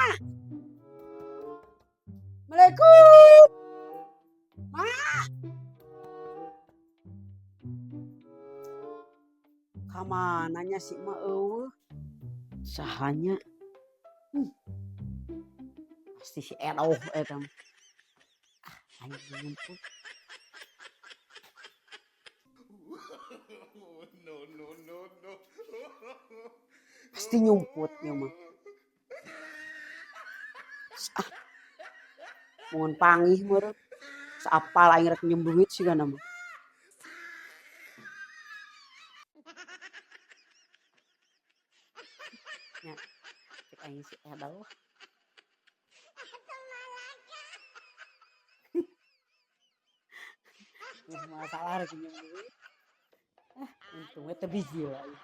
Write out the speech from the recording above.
Assalamualaikum. Ma. Kamana nya si emak euweuh? Saha nya? Pasti si Edoh eta mah. Ah, aing ngumpul. No, no, no, no. Pasti nyumput ieu mah. Ah. Mun panggih meureun. Saapal aing rek nginjem duit sigana mah. Nya, cek aing si Edoh. Geus masalah rek nginjem duit. Ah, untung we teu bijil aing.